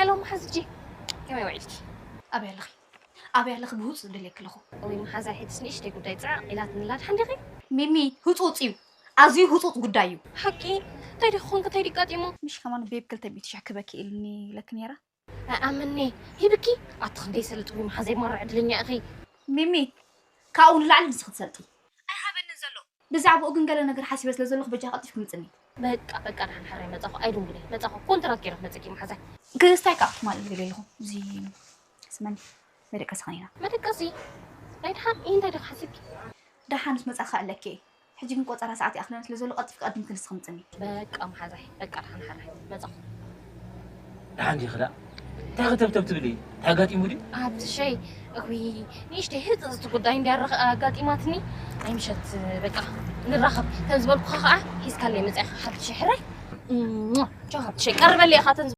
ሄሎ መሓዝጂ፣ ከመይ ውዒልኪ? ኣበይ ኣለኺ? ኣበይ ኣለኺ? ብህፁፅ ዝደልየኪ ኣለኹ። ወይ መሓዛ፣ ሕጅስ ንእሽተይ ጉዳይ ፅዕቕ ኢላትኒ ኣላ። ደሓን ዲኺ? ሚሚ፣ ህፁፅ እዩ፣ ኣዝዩ ህፁፅ ጉዳይ እዩ። ሓቂ? እንታይ ዲኺ ኮንኪ? እንታይ ዲዩ ኣጋጢሙ? ምሽ ከማን ቤብ ክልተ ሚእቲ ሽሕ ክበኪ ኢልኒ ኢለኪ ነይረ። ኣመኒ ሂብኪ? ኣቲ ክንደይ ሰልጥ ወይ መሓዛ፣ ይማሮ ዕድለኛ ኢኺ። ሚሚ፣ ካብኡ ንላዕሊ ንስኺ ትሰልጢ። ኣይሃበንን ዘሎ። ብዛዕባኡ ግን ገለ ነገር ሓሲበ ስለ ዘለኹ በጃ ቀልጢፍኪ ምፅኒ። በቃ በቃ፣ ደሓን ሕራይ መጻኹ። ኣይድንጉለይ፣ መጻኹ። ኮንትራት ገይረ ክመጽእኪ መሓዛይ። ክስታይ ካብ ትማል ዝብል ኣለኹ። እዚ ስመኒ መደቀሲ ኸኒና። መደቀሲ? ናይ ደሓን እንታይ ዲኺ ሓሲብኪ? ደሓንስ መጻኻ ኣለኪ። ሕጂ ግን ቆጸራ ሰዓት ይኣኽለኒ ስለ ዘሎ ቀልጢፍኪ ቀድምኪ ንስኺ ምጽኒ። በቃ መሓዛይ፣ በቃ ደሓን ሕራይ መጻኹ። ደሓን ዲኺ ደኣ? እንታይ ከተብተብ ትብሊ? እንታይ ኣጋጢሙ ድዩ? ኣብቲ ሸይ፣ እዊ፣ ንእሽተይ ህጽጽቲ ጉዳይ እንድያ ኣጋጢማትኒ። ናይ ምሸት በቃ ንራኸብ። ከም ዝበልኩኻ ኸዓ ሒዝካለይ መጺእኻ ሓንቲ ሸይ ሕራይ። እሞ፣ ቻው፣ ሓንቲ ሸይ ቀርበለይ ኢኻ።